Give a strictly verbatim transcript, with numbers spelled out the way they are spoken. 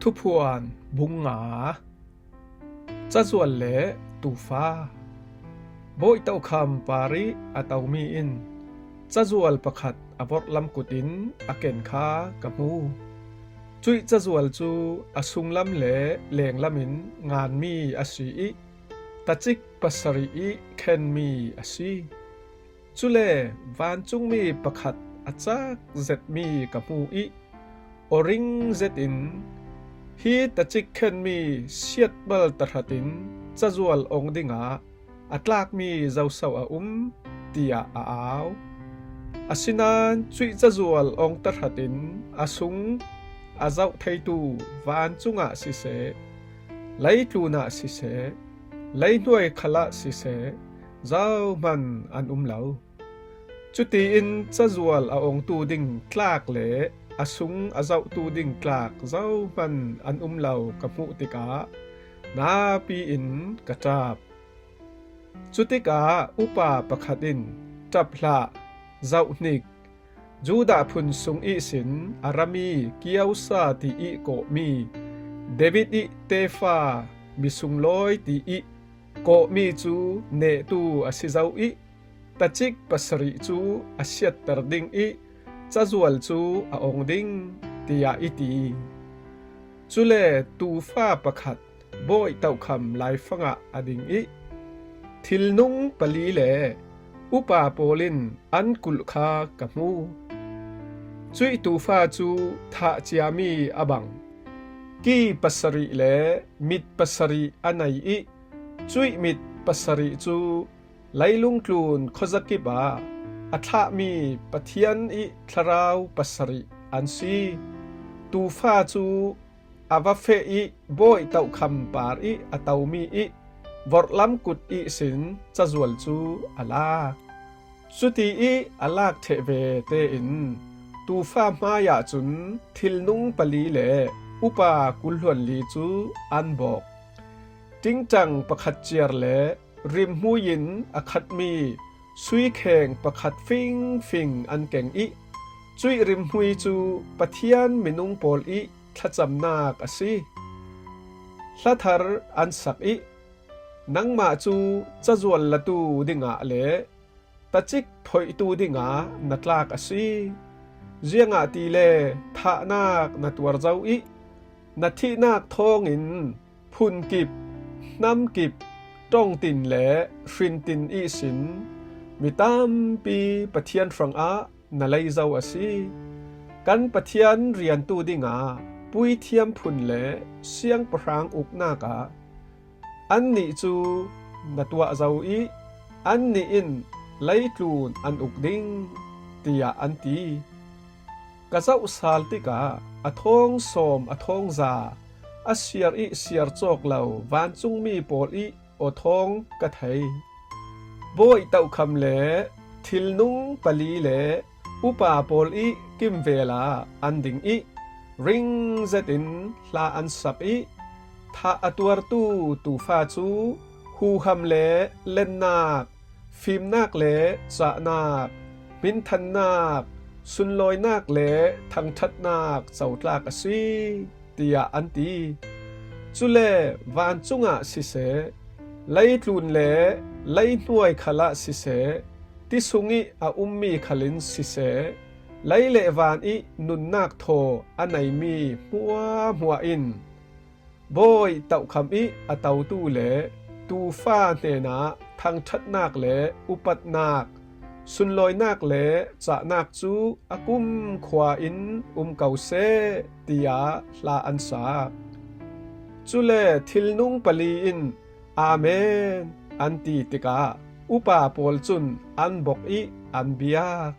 Thuphuan bung nga. Cazual le tuufa. Bawi tokham parih a tomi in cazual pakhat a vorhlam kutin a ken kha ka hmu. Cuih cazual cu a sunglam le lenglam in nganmi a si ih, tacik pasarih ih khenmi a si. Cule vancungmi pakhat a cak zetmi ka hmu ih, aw ring zetin, "Hi tacik khenmi siatbal tahratin cazual ong dingah a tlakmi zoso a um?" tiah a au. Asinain cuih cazual ong tahratin a sung a zoh theitu vancungah siseh, leitlunah siseh, leihnuai khalah siseh, zohman an um lo. Cutiin cazual a ongtu ding tlak le a sung a zohtu ding tlak zohman an um lo ka hmuh tikah napi in ka ṭap. Cutikah upa pakhat in, "Ṭap hlah, zoh hnik, Judah phun sung ihsin a rami kiosa tiih kawhmi, David ih tefa mi sunglawi tiih kawhmi cu nehtu a si zo ih, tacik pasarih cu a siatter ding ih cazual cu a ong ding," tiah i ti. Cule tuufa pakhat bawi tokham laifangah a ding ih, thilnung pali le upa pawl in an kulh kha ka hmu. Cuih tuufa cu thah ciami a bang, ki pasarih le mit pasarih a nei ih, cuih mit pasarih cu leilungtlun khuazakip ah a thlahmi Pathian ih thlarau pasarih an si. Tuufa cu a va feh ih bawi tokham par ih a tomi ih vorhlam kut ihsin cazual cu a lak. Cuti ih a lak ṭheh ve tein tuufa hmaiah cun thilnung pali le upa kul hluanli cu an bawk. Ṭingṭang pakhat ciar le rimhmui in a khatmi suikheng pakhat fingfing an keng ih, cuih rimhmui cu Pathian minung pawl ih thlacamnak a si. Hlathar an sak ih, "Nangmah cu cazual latu dingah le tacik phoihtu dingah na tlak a si. Ziangahtile thahnak na tuar zo ih, na thihnak thawngin phunkip, hnamkip, ṭongtin le hrintin ihsin mi tampi Pathian hrangah na lei zo a si. Kan Pathian riantu dingah puithiam phun le siangpahrang uknak ah annih cu na tuah zo ih, annih in leitlun an uk ding," tiah an ti. Ka zohsal tikah a thawng sawm a thawng za a siar ih siar cawk lo vancungmi pawl ih aw thawng ka thei. Bawi tokham le thilnung pali le upa pawl ih kimvel ah an ding ih, ring zetin hla an sak ih, thah a tuartu tuufa cu huham le lennak, fimnak le cahnak, hminthannak, sunlawinak le thangṭhatnak cotlak a si, tiah an ti. Cule vancungah siseh, leitlun le leihnuai khalah siseh, ti sungih a ummi khalin siseh, lei le van ih nunnak thaw a neimi hmuahhmuah in bawi tokham ih a totu le tuufa hnenah thangṭhatnak le upatnak, sunlawinak le cahnak cu a kumkhua in um ko seh, tiah hla an sak. Cule thilnung pali in, "Amen," an ti tikah upa pawl cun an bok ih an biak.